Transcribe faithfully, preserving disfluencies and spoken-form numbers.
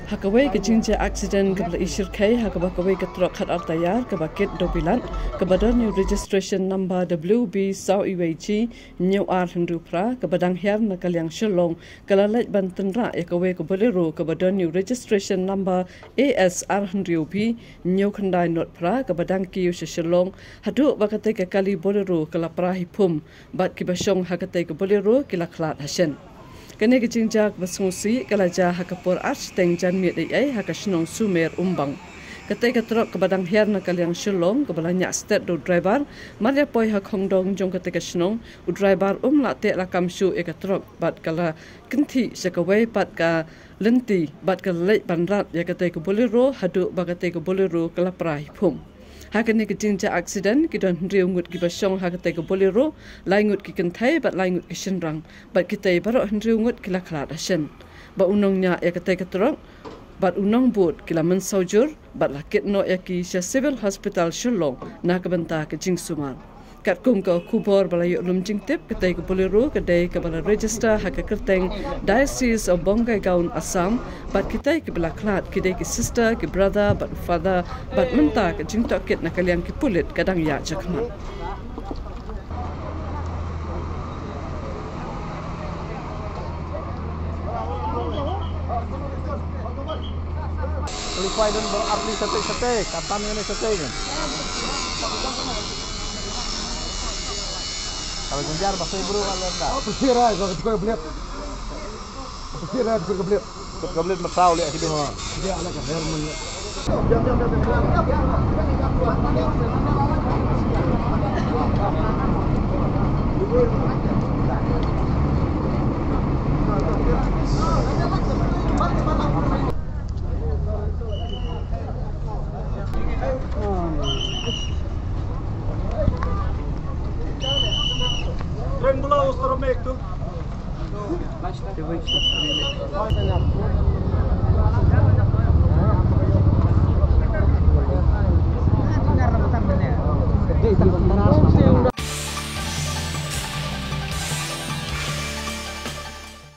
Ha kawei ka jingjia accident kaba la ishyrkhei ha kaba kawei ka trok khatar taïar kaba kit dewbilat kaba don ïa u registration number W B saw iwei G hynñiew ar hynriew phra kaba dang hiar na ka liang Shillong ka la leit ban tynrah ïa kawei ka Bolero kaba don ïa u registration number A S ar hynriew B hynñiew khyndai nod phra kaba dang kiew sha Shillong, haduh ba katei ka kali Bolero ka la pra hi phum bad kiba shong ha katei ka Bolero ki la khlad hashin. Kane ka jingjia kaba sngewsih ka la jia ha ka por ar shiteng janmiet eiei ha ka shnong Sumer Umbang. Katei ka trok kaba dang hiar na ka liang Shillong kaba la ñiah stet da u driver, mar ïa poi ha khongdong jong katei ka shnong, u driver um lah teh lakam shuh ïa ka trok bad ka la kynthih sha kawei pat ka lynti bad ka la leit ban rat ïa katei ka Bolero haduh ba katei ka Bolero ka la pra hi phum. Ha kane ka jingjia accident ki don hynriew ngut kiba shong ha katei ka Bolero, lai ngut ki kynthei bad lai ngut ki shynrang, bad kitei baroh hynriew ngut ki la khlad hashin. Ba u nongñiah ïa katei ka trok bad u nongbud ki la mynsaw jur bad la kit noh ïa ki sha Civil Hospital Shillong na ka bynta ka jingsumar. Katkum ka khubor ba la ïoh lum jingtip, katei ka Bolero ka dei kaba la register ha ka kyrteng Diocese of Bongaigaon, Assam, bad kitei kiba la khlad ki dei ki sister, ki brother bad u father, bad mynta ka jingtohkit na ka liang ki pulit ka dang ïaid shakhmat. Qualify don ba arli sate sate, katan ngene sate ni. Kalau genjar ba sai bru kalau enggak. Apa sih, Rai? Kalau kita beliat. Apa sih, Rai? Kita beliat. Kita beliat masau lihat sini. Dia anak kan helmen. Tren bula, uster me ektu.